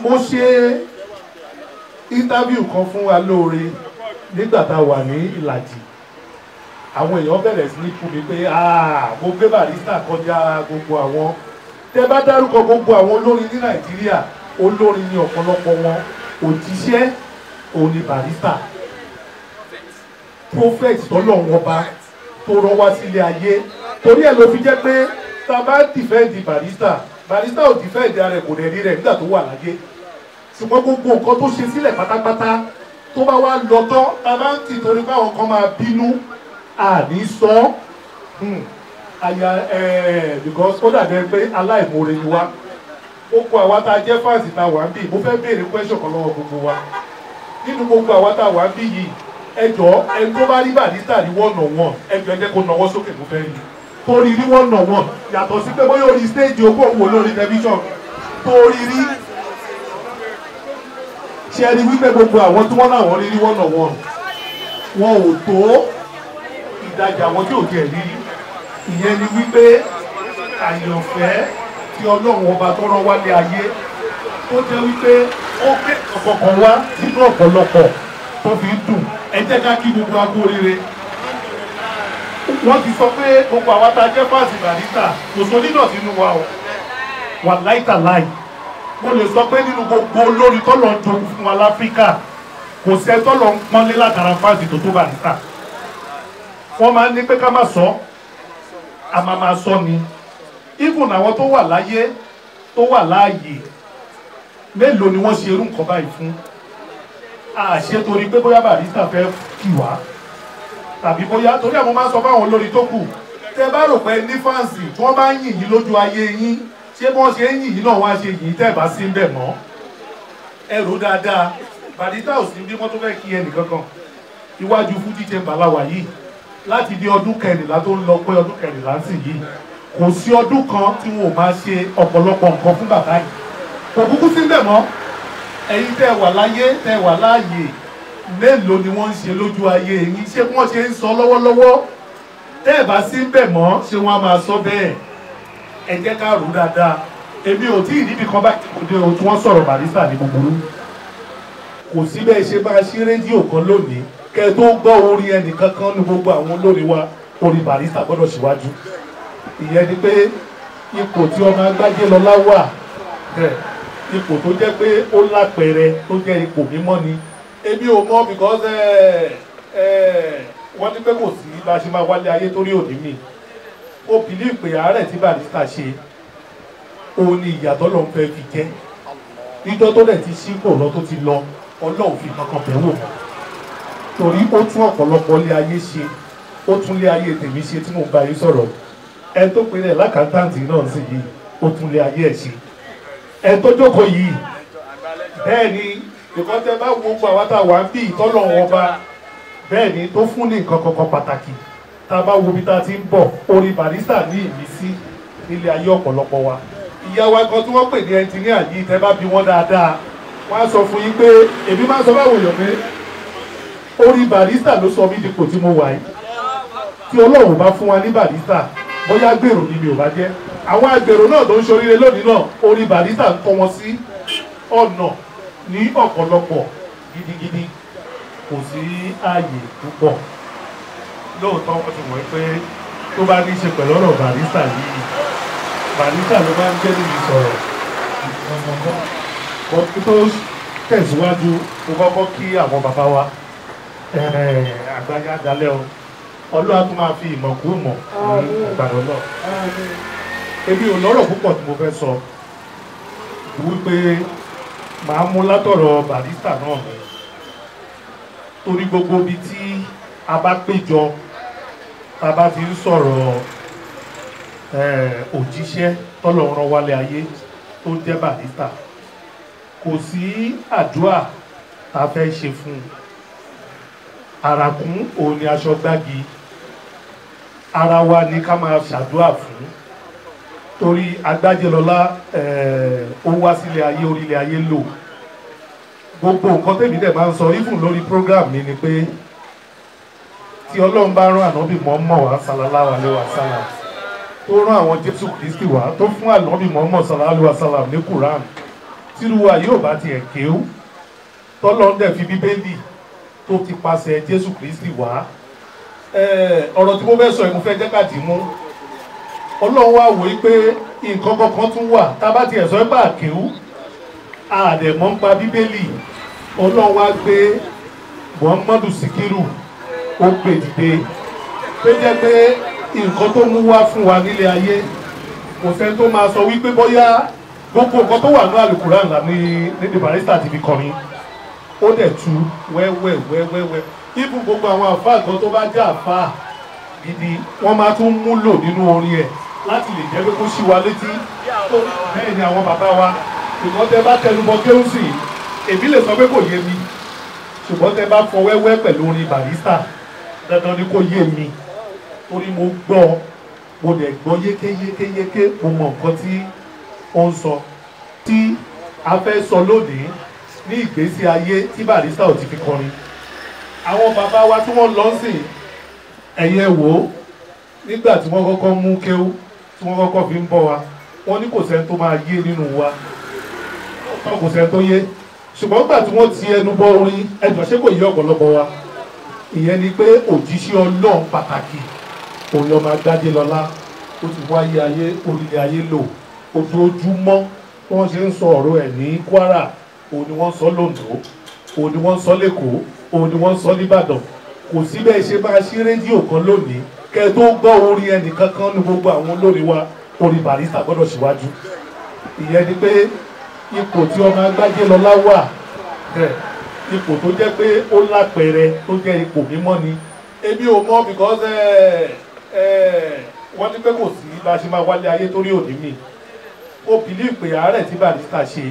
Mo ṣe interview kan fún wa lóore nígbà tá a wà ní Ìlàjì. Àwọn èèyàn bẹ̀rẹ̀ sí ní kú mi pé mo gbé Barrister kọjá gbogbo àwọn. Tẹ́ bá dárúkọ gbogbo àwọn olórin ní Nàìjíríà, olórin ní ọ̀pọ̀lọpọ̀ wọn, òjíṣẹ́ òun ni Barrister. Prophet tọ́lọ́run ọba tó rán wá sílé ayé. Torí ẹ̀ ló fi jẹ́ pé tá a bá defend Barrister, Barrister ò defend ara ẹ̀, kò dẹ̀ rí rẹ̀ nígbà tó wà láyé. Ṣùgbọ́n gbogbo nǹkan tó ṣe sílẹ̀ pátápátá tó bá wá lọ tán, tá a bá ń tì torí pé àwọn kan máa bínú, àní sọ àyà because ó dàbí pé aláìmoore ni wá. Gbogbo àwa tá a jẹ́ fans tá a wà ń bì, mo fẹ́ béèrè question kan lọ́wọ́ gbogbo wa. Nínú gbogbo àwa tá a wà ń bì yìí, ẹ jọ̀ọ́, ẹni tó bá rí Barrister ní one on one, ẹ jọ̀ọ́, ẹ jẹ́ kó nawọ́ sókè, mo fẹ́ rí. Torí rí one on one, yàtọ̀ sí pé bóyá orí stage ogún òun wò lórí tẹlifíṣàn, torí rí ṣe rí wípé gbogbo àwọn tí wọ́n náà rí rí one on one, wọn ò tó ìdajì àwọn tí ò tiẹ̀ rí rí. Ìyẹn ni wípé àyànfẹ́ tí Ọlọ́run ọba tó rán wálé ayé, tó jẹ́ wípé ó gbé ọ̀kọ̀ọ̀kan wá sínú ọ̀pọ̀lọpọ̀ tó fi ń dùn. Ẹ jẹ́ ká kí gbogbo akú oríire. Wọ́n ti sọ pé gbogbo àwa tá a jẹ́ fans Barrister, kò sọ nínú sínú wa o. Wà láìtàláì, mo lè sọ pé nínú gbogbo olórin tọ́lọ̀ ń jogún fún wa láfíríkà, kò sẹ́ tọ́lọ̀ ń pọ́nlé látara fans tó tó Barrister. Wọ́n máa ń ní pé ká má sọ, a máa máa sọ ni. Even àwọn tó wà láyé, tó wà láàyè, mélòó ni wọ́n ṣe irú nǹkan báyìí fún? Àṣé torí pé bóyá Barrister fẹ́ kì wá, tàbí bóyá torí àwọn máa ń sọ fáwọn olórin tó kù, tẹ bá rò pé ní fans tí wọ́n bá ń yìn yín lójú ayé yín, ṣé bí wọ́n ṣe ń yìn yín náà wọ́n á ṣe yìn tẹ́ bá sí ń bẹ̀ mọ́? Ẹ rò dáadáa. Barrister ò sí bí wọ́n tó fẹ́ kí ẹnìkankan. Iwájú Fuji Chamber la wà yìí láti bí ọdún 14 tó ń lọ, pé ọdún 14 sì yìí, kò sí ọdún kan tí wọn ò máa ṣe ọ̀pọ̀lọpọ̀ nǹkan fún bàbá yìí. Kò kúkú sí bẹ̀ mọ́. Ẹ̀yin tẹ́ wà láyé, tẹ́ wà láàyè, mélòó ni wọ́n ń ṣe lójú ayé yín? Ṣé wọ́n ṣe ń sọ lọ́wọ́lọ́wọ́? Tẹ́ ẹ̀ bá sí bẹ̀ mọ́, ṣé wọ́n á máa sọ bẹ́ẹ̀? Ẹ jẹ́ ká rò dáadáa. Èmi ò tí ì níbi kan bá òde o tí wọ́n sọ̀rọ̀ Barrister ní búburú. Kò sí bẹ́ẹ̀ ṣe máa ṣí rédíò kan lónìí kẹ́ ẹ tó gbọ́ orin ẹnìkankan ní gbogbo àwọn olórin wa, orin Barrister gbọ́dọ̀ síwájú. Ìyẹn ni pé ipò tí ọmọ Agbájélọlá wà, ipò tó jẹ́ pé ó lápẹẹrẹ, tó jẹ́ ipò mímọ́ ni. Èmi ò mọ̀ because wọ́n ní pé kò sí bá a ṣe máa wálé ayé torí òní mi. Ó believe pé àárẹ̀ tí Barrister ṣe, òun ni ìyàtọ̀ lòun fẹ́ fi jẹ́. Níjọ́ tó dẹ̀ ti ṣí kò lọ tó ti lọ, Ọlọ́run fi kankan bẹ̀ wò. Torí ó tún ọ̀pọ̀lọpọ̀ lé ayé ṣe, ó tún lé ayé tèmi ṣe tí mò ń bá yín sọ̀rọ̀. Ẹni tó pinnu ẹ̀ lákàntàntì náà sì yìí, ó tún lé ayé ẹ̀ ṣe. Ẹni tó jókòó yìí, bẹ́ẹ̀ ni ìkọ́ tẹ bá wo gbogbo àwa tá a wà ń bí ìtọ́lọ̀ wọn bá, bẹ́ẹ̀ ni tó fún ní nǹkan kankan pàtàkì. Tá a bá wo ibi tá a ti ń bọ̀, orin Barrister ní ìmísí nílé ayé ọ̀pọ̀lọpọ̀ wa. Ìyá wa kan tí wọ́n pè ní ẹnjìníà yìí, tẹ́ bá bi wọ́n dáadáa, wọ́n á sọ fún yín pé èmi máa ń sọ báwo yàn pé orin Barrister ló sọ mí dípò tí mo wà yìí. Tí Ọlọ́run bá fún wa ní Barrister, bóyá gbèrò ni mi ò bá jẹ́. Àwọn agbèrò náà tó ń ṣoríire lónìí náà, orin Barrister ń kọ́ wọn sí ọ̀nà ní ọ̀pọ̀lọpọ̀ gidigidi. Kò sí ààyè púpọ̀. Lóòótọ́ wọ́n ti mọ̀ pé tó bá ní í ṣe pẹ̀lú ọ̀rọ̀ Barrister yìí, Barrister ló máa ń jẹ́ níbi sọ̀rọ̀. Kí tó tẹ̀síwájú, mo kọ́kọ́ kí àwọn bàbá wa àgbáyé àdálẹ́ o. Ọlọ́run á tún máa fi ìmọ̀ kú mọ̀ ní àgbàdo náà. Èmi ò lọ́rọ̀ púpọ̀ tí mo fẹ́ sọ, wípé màá mú látọ̀rọ̀ Barrister náà mi. Torí gbogbo ibi tí a bá péjọ, tá a bá ti ń sọ̀rọ̀ òjíṣẹ́ tọ́lọ́run rán wálé ayé tó jẹ́ Barrister, kò sí àdúrà tá a fẹ́ ṣe fún un. Àràkún òun ni aṣọ gbági, ara wa ni ká máa ṣàdúrà fún. Torí Agbájélọlá ó wá sílé ayé, orílẹ̀ ayé lò. Gbogbo nǹkan tèmi dẹ̀ máa ń sọ even lórí program mi ni pé tí Ọlọ́run bá rán ànábì Mọ́mọ́ wá sallallahu alaihi wasallam, tó rán àwọn Jésù Kristi wá, tó fún ànábì Mọ́mọ́ sallallahu alaihi wasallam ní Quran, Tírúwa yóò bá tiẹ̀ kéwú, tọ́lọ́ ń dẹ̀ fi Bíbélì tó ti pasẹ̀ Jésù Kristi wá. Ọ̀rọ̀ tí mo fẹ́ sọ yìí mo fẹ́ jẹ́ ká dì mú. Ọlọ́run wá wòó pé nǹkan kankan tún wà tá a bá tiẹ̀ sọ pé àkéwú, àdẹ̀mọ́ ń pa Bíbélì. Ọlọ́run wá gbé Muhammadu Sikiru ó gbé dìde pé jẹ́ pé nǹkan tó mú wá fún wa nílé ayé kò sẹ́ni tó máa sọ wípé bóyá gbogbo nǹkan tó wà ní Àlùkùránì là ní Barrister ti fi kọrin. Ó dẹ̀ tu wẹ́wẹ́wẹ́wẹ́wẹ́. Ibù gbogbo àwọn àfáà kan tó bá jẹ́ àfáà gidi wọ́n máa tún múlò nínú orin ẹ̀ láti lè jẹ́ pé kó ṣí wa létí. Bẹ́ẹ̀ ni àwọn bàbá wa, ṣùgbọ́n tẹ bá tẹnubọ kéwùsì èmi lè sọ pé kò yé mi, ṣùgbọ́n tẹ bá fọ wẹ́wẹ́ pẹ̀lú orin Barrister dandan ni kò yé mi, torí mo gbọ́, mo dẹ̀ gbọ́ yékéyékéyéké, mo mọ nǹkan tí ó ń sọ. Tí a fẹ́ sọ lónìí ní ìgbésí ayé tí Barrister ò ti fi kọrin, àwọn bàbá wa tí wọ́n lọ sí ẹ̀yẹ wò ó nígbà tí wọ́n kọ́kọ́ mú kéwú tí wọ́n kọ́kọ́ fi ń bọ́ wa, wọ́n ní kò sẹ́ni tó máa yé nínú wa, kò sẹ́ni tó yé. Ṣùgbọ́n nígbà tí wọ́n ti ẹnu bọ orin, ẹjọ́ ṣé kò yé ọ̀pọ̀lọpọ̀ wa? Ìyẹn ni pé òjíṣẹ́ Ọlọ́run pàtàkì òun lọ́mọ Agbájélọlá ó ti wáyé ayé orílẹ̀ ayé lò. Ojoojúmọ́ bí wọ́n ṣe ń sọ ọ̀rọ̀ ẹ̀ ní Kwara, òun ni wọ́n sọ lóńdó, òun ni wọ́n sọ lẹ́kọ̀ọ́, òun ni wọ́n sọ nìbàdàn. Kò sí bẹ́ẹ̀ ṣe máa ṣí rédíò kan lónìí kẹ́ ẹ tó gbọ́ orin ẹnìkankan ní gbogbo àwọn olórin wa, orin Barrister gbọ́dọ̀ síwájú. Ìyẹn ni pé ipò tí ọmọ Agbájélọlá wà, ipò tó jẹ́ pé ó lápẹẹrẹ tó jẹ́ ipò mímọ́ ni. Èmi ò mọ̀ because wọ́n ní pé kò sí bá a ṣe máa wálé ayé torí òní mi. Ó bìlí pé àárẹ̀ tí Barrister ṣe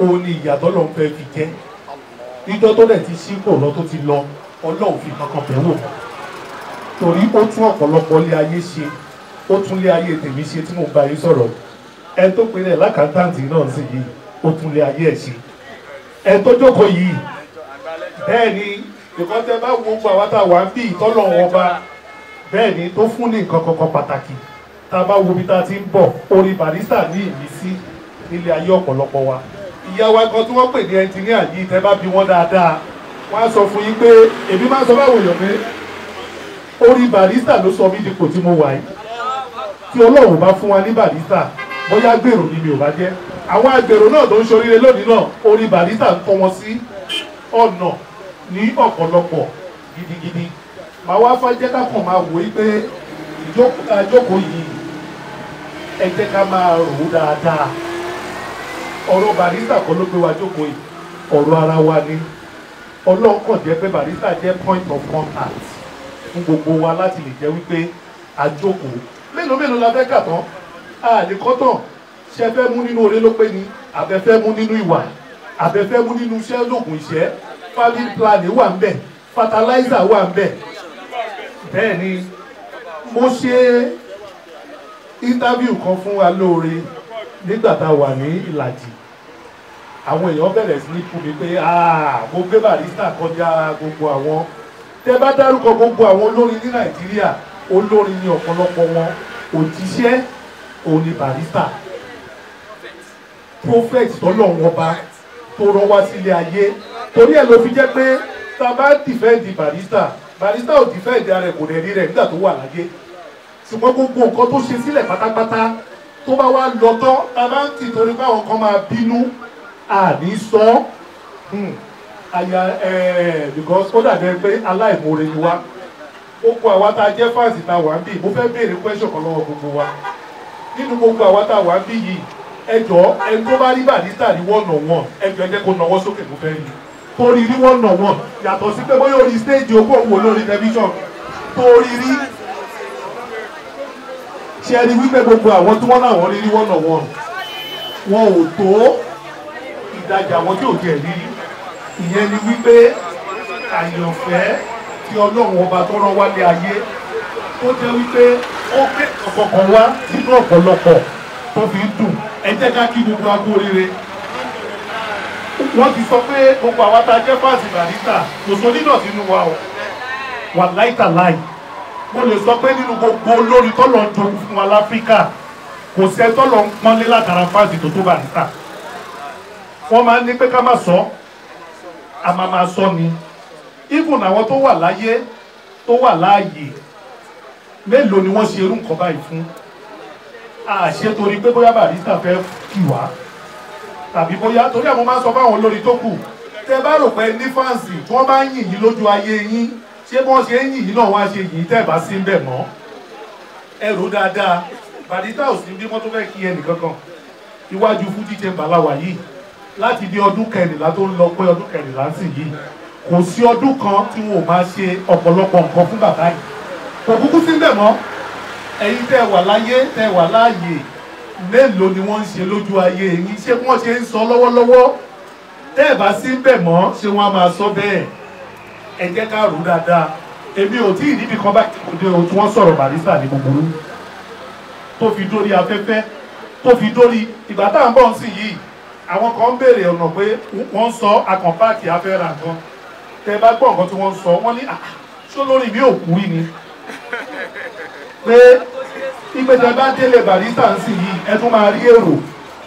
òun ni ìyàtọ̀ lòun fẹ́ fi jẹ́. Níjọ́ tó dẹ̀ ti ṣí kò lọ tó ti lọ, Ọlọ́run fi kankan bẹ̀ wò mọ́, torí ó tún ọ̀pọ̀lọpọ̀ lé ayé ṣe, ó tún lé ayé tèmi ṣe tí mò ń bá yín sọ̀rọ̀. Ẹni tó pe rẹ̀ lákàntàntì náà sì yìí, ó tún lé ayé ẹ̀ ṣe. Ẹni tó jókòó yìí, bẹ́ẹ̀ ni ìkan tẹ bá wo gbogbo àwa tá a wà ń bí ìtọ́lọ̀ wọn bá, bẹ́ẹ̀ ni tó fún ní nǹkan kankan pàtàkì. Tá a bá wo ibi tá a ti ń bọ̀, orin Barrister ní ìmísí nílé ayé ọ̀pọ̀lọpọ̀ wa. Ìyá wa kan tí wọ́n pè ní ẹnjìníà yìí, tẹ bá bi wọ́n dáadáa, wọ́n á sọ fún yín pé èmi máa ń sọ báwo yàn pé orin Barrister ló sọ mí dípò tí mo wà yìí. Tí Ọlọ́run bá fún wa ní Barrister, bóyá gbèrò ni mi ò bá jẹ́. Àwọn agbèrò náà tó ń ṣoríire lónìí náà, orin Barrister ń tọ́ wọn sí ọ̀nà ní ọ̀pọ̀lọpọ̀ gidigidi. Màá wá fẹ́ jẹ́ ká kàn máa wò ó pé ìjókòó yìí, ẹ jẹ́ ká máa rò ó dáadáa. Ọ̀rọ̀ Barrister kọ́ ló gbé wa jókòó yìí, ọ̀rọ̀ ara wa ni. Ọlọ́run kàn jẹ́ pé Barrister jẹ́ point of contact fún gbogbo wa láti lè jẹ́ wípé a jókòó. Mélòó mélòó la fẹ́ kà tán? A lè kọ́ tán. Ṣé fẹ́ mú nínú oore ló pé ni? Àbẹ fẹ́ mú nínú ìwà? Àbẹ fẹ́ mú nínú iṣẹ́ lóògùn ìṣẹ́? Family planning wà ń bẹ̀, fertilizer wà ń bẹ̀. Bẹ́ẹ̀ ni mo ṣe interview kan fún wa lóore nígbà tá a wà ní Ìlàjì. Àwọn èèyàn bẹ̀rẹ̀ sí ní fún mi pé mo gbé Barrister kọjá gbogbo àwọn. Tẹ bá dárúkọ gbogbo àwọn olórin ní Nàìjíríà, olórin ní ọ̀pọ̀lọpọ̀ wọn, òjíṣẹ́ òun ni Barrister. Prophet tọ́lọ́run ọba tó rán wá sílé ayé. Torí ẹ̀ ló fi jẹ́ pé tá a bá dìfẹ́ǹdì Barrister, Barrister ò dìfẹ́ǹdì ara ẹ̀, kò dẹ̀ rí rẹ̀ nígbà tó wà láyé. Ṣùgbọ́n gbogbo nǹkan tó ṣe sílẹ̀ pátápátá tó bá wá lọ tán, tá a bá ń tì torí pé àwọn kan máa bínú, àní sọ àyà because ó dàbí pé aláìmoore ni wá. Ó kó àwa tá a jẹ́ fáǹsì tá a wà ń bì. Mo fẹ́ béèrè question kan lọ́wọ́ gbogbo wa. Nínú gbogbo àwa tá a wà ń bì yìí, ẹ jọ̀ọ́, ẹni tó bá rí Barrister ní one on one, ẹ jọ̀ọ́ ẹ jẹ́ kó nawọ́ sókè, mo fẹ́ rí. Torí rí one on one, yàtọ̀ sí pé bóyá orí stage ogún òun wò lórí tẹlifíṣàn, torí rí. Ṣé rí wípé gbogbo àwọn tí wọ́n náà wọ́n rí rí one on one, wọn ò tó ìdajì àwọn tí ò jẹ́ rí. Ìyẹn ni wípé àyànfẹ́ tí Ọlọ́run ọba tó rán wálé ayé, tó jẹ́ wípé ó gbé ọ̀kọ̀ọ̀kan wá sínú ọ̀pọ̀lọpọ̀ tó fi ń dùn. Ẹ jẹ́ ká kí gbogbo akú oríire. Wọ́n ti sọ pé gbogbo àwa tá a jẹ́ fáàsì Barrister kò sọ nínú sínú wa o. Wà láìtàláì. Mo lè sọ pé nínú gbogbo olórin tọ́lọ̀ ń jogún fún wa láfíríkà, kò sẹ́ tọ́lọ̀ ń pọ́nlé látara fáàsì tó tó Barrister. Wọ́n máa ń ní pé ká má sọ, a máa máa sọ ni. Even àwọn tó wà láyé, tó wà láàyè, mélòó ni wọ́n ṣe irú nǹkan báyìí fún? A ṣe torí pé bóyá Barrister fẹ́ kì wá, tàbí bóyá torí àwọn máa ń sọ fáwọn olórí tó kù. Tẹ bá rò pé ní fans tí wọ́n bá ń yìn yín lójú ayé yín, ṣé bí wọ́n ṣe ń yìn yín náà wọ́n á ṣe yìn tẹ́ bá sí ń bẹ̀ mọ́. Ẹ rò dáadáa, Barrister ò sí bí wọ́n tó fẹ́ kí ẹnì kankan. Iwájú Fuji Chamber la wà yìí láti bí ọdún 14 tó ń lọ pé ọdún 14 sì yìí. Kò sí ọdún kan tí wọn ò máa ṣe ọ̀pọ̀lọpọ̀ nǹkan fún bàbá yìí. Kò kúkú sí ń bẹ̀ mọ́. Ẹ̀yin tẹ́ wà láyé, tẹ́ wà láàyè, mélòó ni wọ́n ń ṣe lójú ayé yín? Ṣé wọ́n ṣe ń sọ lọ́wọ́lọ́wọ́? Tẹ́ ẹ̀ bá sí ń bẹ̀ mọ́, ṣé wọ́n á máa sọ bẹ́ẹ̀? Ẹ jẹ́ ká rò dáadáa. Èmi ò tí ì níbi kan bá dé o tí wọ́n sọ̀rọ̀ Barrister ní búburú tó fi dórí afẹ́fẹ́, tó fi dórí ìgbà tá à ń bọ̀ sí yìí. Àwọn kan ń béèrè ọ̀nà pé wọ́n ń sọ akànpáàkì afẹ́ra nǹkan. Tẹ́ bá gbọ́ nǹkan tí wọ́n ń sọ, wọ́n ní ṣó lórí mi ò kú rí ni? Pé ìgbésẹ̀ bá délé Barrister ń sìn yìí, ẹ tún máa rí èrò.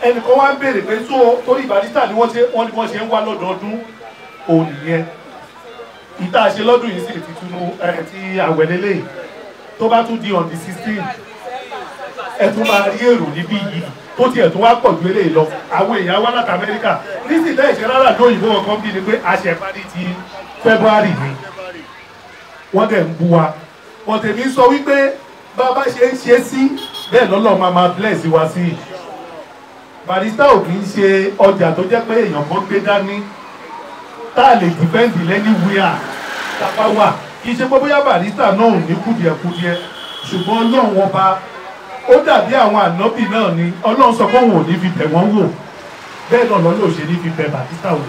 Ẹnìkan wá ń béèrè pé tó torí Barrister ni wọ́n ṣe wọ́n ní wọ́n ṣe ń wá lọ́dọọdún òun nìyẹn. Ìta ṣe lọ́dún yìí sì ti túnú ẹ ti àwẹ̀ lélẹ̀. Tó bá tún di on the 16, ẹ tún máa rí èrò níbí yìí tó tiẹ̀ tún wá pọ̀ ju eléyìí lọ. Àwọn èèyàn wá láti Amẹ́ríkà nísìnyí lẹ́yìn ṣe rárá lóyìnbó ọkàn bí ni pé àṣẹparí ti February ni wọ́n dẹ̀ ń bú wa. Bọ̀tẹ̀mí sọ wípé bá a bá ṣe ń ṣe sí bẹ́ẹ̀ lọ́lọ́ máa máa bless wa sí. Barrister ò kì í ṣe ọjà tó jẹ́ pé èèyàn kan gbé dání tá a lè defend anywhere tá a wà. Kì í ṣe pé bóyá Barrister náà ò ní kùdìẹ̀kudiẹ, ṣùgbọ́n Ọlọ́run ọba ó dàbí àwọn ànábì náà ni. Ọlọ́run sọ pé òun ò ní fi bẹ̀ wọ́n wò, bẹ́ẹ̀ náà lọ́lọ́ ò ṣe ní fi bẹ̀ Barrister wò.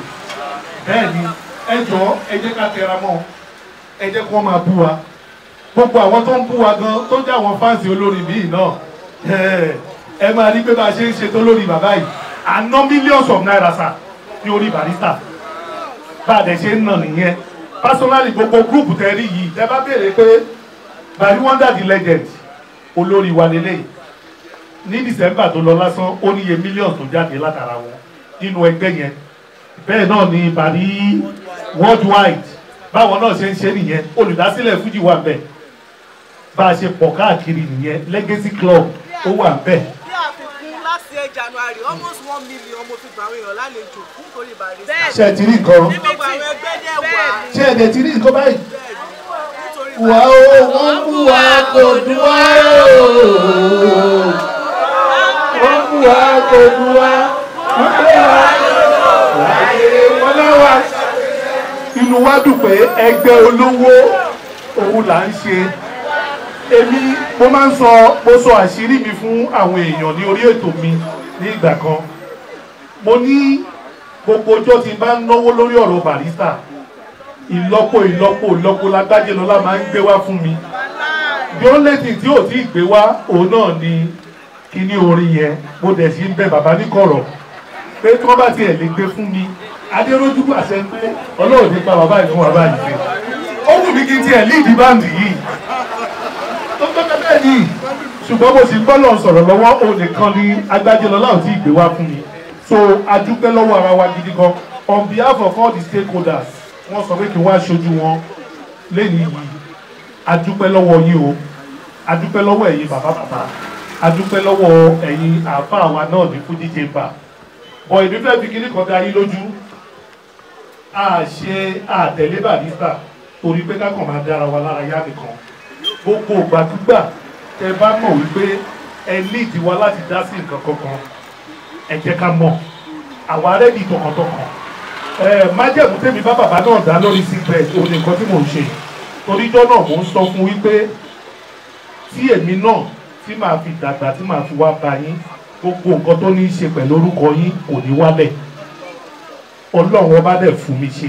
Bẹ́ẹ̀ ni, ẹ jọ̀ọ́ ẹ jẹ́ ká tẹra mọ́, ẹ jẹ́ kí wọ́n máa bú wa. Gbogbo àwọn tó ń bú wa gan tó jẹ́ àwọn fáǹsì olórin míì náà, ẹ máa rí pé bá a ṣe ń ṣe tó lórí bàbá yìí, à ná millions of naira sà ní orí Barrister. Bá a dẹ̀ ṣe ń nà nìyẹn. Personally, gbogbo gúrùpù tẹ́ rí yìí, tẹ́ bá béèrè pé Barry Wonder the legend olórí wa lélẹ́yìí, ní December tó lọ lásán ó níye millions tó jáde látara wọn nínú ẹgbẹ́ yẹn. Bẹ́ẹ̀ náà ni Barry worldwide báwọn náà ṣe ń ṣe nìyẹn. Olùdásílẹ̀ Fuji wà bẹ́ẹ̀, bá a ṣe pọ̀ káàkiri nìyẹn. Legacy Club ó wà bẹ́ẹ̀. Bí àfikún last year January, almost 1 million mo fi gbà àwọn èèyàn lálejò nítorí Barrister. Ṣé ẹ ti rí nǹkan? Gbogbo àwọn ẹgbẹ́ dẹ̀ wà. Ṣé ẹ dẹ̀ ti rí nǹkan báyìí? Nítorí Wà ó, wọ́n bú wa kò dùn wá o. Wọ́n bú wa kò dùn wá. Wọ́n pè wá láyé wọ́n láwa. Inú wa dùn pé ẹgbẹ́ olówó òun là ń ṣe. Èmi mo máa ń sọ, mo sọ àṣírí mi fún àwọn èèyàn ní orí ètò mi ní ìgbà kan. Mo ní gbogbo ọjọ́ tí n bá ń náwó lórí ọ̀rọ̀ Barrister, ìlọ́po ìlọ́po ìlọ́po l'Agbájélọlá máa ń gbé wá fún mi. The only thing tí ò tí ì gbé wá òun náà ni kíní orin yẹn. Mo dẹ̀ sí ń bẹ bàbá ní kọ̀rọ̀ pé tí wọ́n bá tiẹ̀ lè gbé fún mi. Adéròjú pàṣẹ pé Ọlọ́run ní pa bàbá yìí fún bàbá yìí ṣe. Ó wù mí kí n tiẹ̀ lead band yìí. Tó tọ́ka bẹ́ẹ̀ ni, ṣùgbọ́n mo sì ń bọ́lọ̀ sọ̀rọ̀ lọ́wọ́, òun nìkan ni Agbájélọlá ò tí ì gbé wá fún mi. So a dúpẹ́ lọ́wọ́ ara wa gidi gan. On behalf of all the stakeholders, wọ́n sọ pé kí wọ́n aṣojú wọn lẹ́yìn yìí. A dúpẹ́ lọ́wọ́ yín o, a dúpẹ́ lọ́wọ́ ẹ̀yin bàbá bàbá, a dúpẹ́ lọ́wọ́ ẹ̀yin àáfàá wa náà ní Fuji Chamber. Bọ̀ èmi fẹ́ fi kíní kan dá yín lójú. A ṣe àtẹ̀lé Barrister torí pé kákan máa dára wa lára yá nìkan. Gbogbo ìgbàkúgbà tẹ bá mọ̀ wípé ẹ ní ìdí wa láti dá sí nǹkan kankan, ẹ jẹ́ ká mọ̀. Àwa rẹ́dì tọkàntọkàn. Májẹ̀mú tèmi bá bàbá náà dá lórí sickbed òun ni nǹkan tí mò ń ṣe. Toríjọ́ náà mò ń sọ fún wípé tí èmi náà tí màá fi dàgbà tí màá fi wá bá yín, gbogbo nǹkan tó ní í ṣe pẹ̀lú orúkọ yín kò ní wálẹ̀. Ọlọ́run ọba dẹ̀ fún mi ṣe.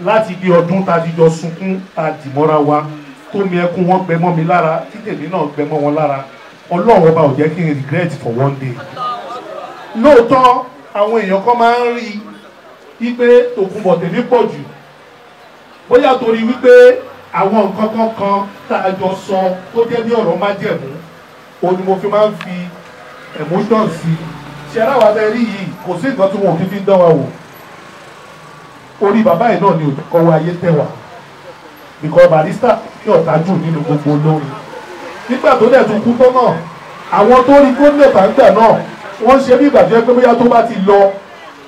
Láti bí ọdún tá a ti jọ sunkún tá a dì mọ́ra wa, tó mi ẹkún wọn gbẹ mọ́ mi lára, tí tèmi náà gbẹ mọ́ wọn lára. Ọlọ́run ọba ò jẹ́ kí n regret for one day. Lóòótọ́ àwọn èèyàn kan máa ń rí wípé Tòkunbọ̀ tèmi pọ̀ jù, bóyá torí wípé àwọn nǹkan kan kan tá a jọ sọ tó jẹ́ bí ọ̀rọ̀ májẹ̀mú, òun ni mo fi máa ń fi emotion sí. Ṣe ara wa bẹ́ẹ̀ rí yìí, kò sí nǹkan tí wọn ò fi dán wa wò. Orí bàbá yìí náà ni òkọ̀wé ayé tẹ̀wà, because Barrister ní ọ̀tá jù nínú gbogbo olórin. Nígbà tó dẹ̀ tún kú tán náà, àwọn tó rí gómìnà tàǹgbà náà wọ́n ṣe bí ìgbà tó yẹ pé bóyá tó bá ti lọ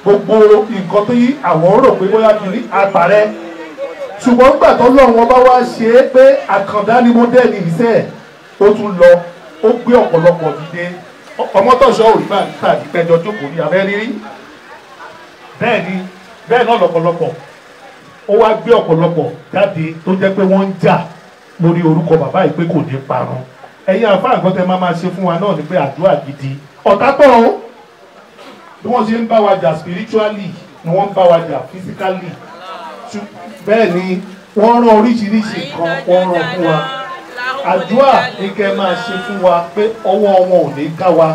gbogbo nǹkan tó yí àwọn rò pé bóyá kiri àpàrẹ. Ṣùgbọ́n nígbà tó lọ wọn bá wá ṣe é pé àkàndá ni mo dẹ́ ní iṣẹ́, ó tún lọ, ó gbé ọ̀pọ̀lọpọ̀ dìde. Ọmọtọ̀ṣọ́ ò rí bá tàbí pẹjọ jókòó ní abẹ́ rírí. Bẹ́ẹ̀ ni bẹ́ẹ̀ náà lọ́pọ̀lọpọ̀ ó wá gbé ọ̀pọ̀lọpọ̀ jáde tó jẹ́ pé wọ́n ń jà lórí orúkọ bàbá yìí pé kò ní parun. Ẹ̀yin àfáà nǹkan tẹ́ máa ṣe fún wa náà ni pé àdúrà gidi. Ọ̀tá pọ̀ o, bí wọ́n ṣe ń bá wa jà spiritually ni wọ́n ń bá wa jà physically. Bẹ́ẹ̀ ni wọ́n rán oríṣiríṣi nǹkan, wọ́n rán fún wa. Àdúrà ní kẹ́ máa ṣe fún wa pé ọwọ́ wọn ò ní ká wa.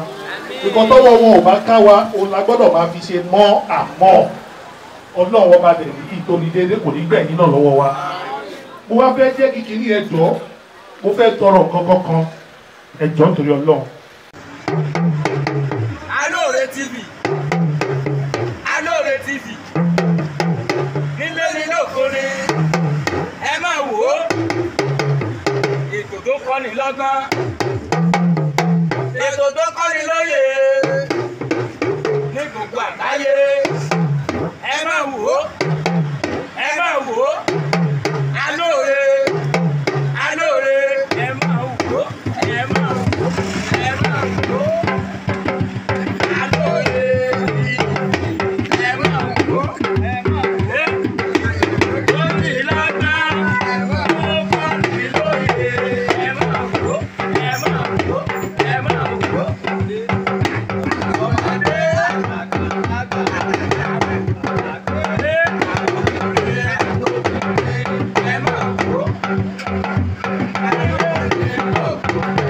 Nǹkan tọ́wọ́ wọn ò bá ká wa, òun la gbọ́dọ̀ máa fi ṣe mọ́ àmọ́. Ọlọ́run ọba dẹ̀ ní ìtòní déédéé kò ní gbẹ̀yìn náà lọ́wọ́ wa. Mo wá fẹ́ jẹ́ kíkiní ẹjọ́, mo fẹ́ tọrọ nǹkan kankan, ẹjọ́ nítorí Ọlọ́run. Alóore TV, Alóore TV, nílé ní lóko ni, ẹ máa wò ó, ètò tó kọ́ni lọ́gbọ́n, ètò tó kọ́ni lóye, ní gbogbo àgbáyé, ẹ máa wò ó, ẹ máa wò ó, Alóore, Alóore, ẹ máa wò ó, ẹ máa wò ó, ẹ máa wò ó. Alóore TV, ẹ máa wò ó, ẹ máa wò ó. Kọ́ni lọ́gbọ́n, ó kọ́ni lóye, ẹ máa wò ó, ẹ máa wò ó, ẹ máa wò ó. Ọmọdé, ẹ máa wò ó.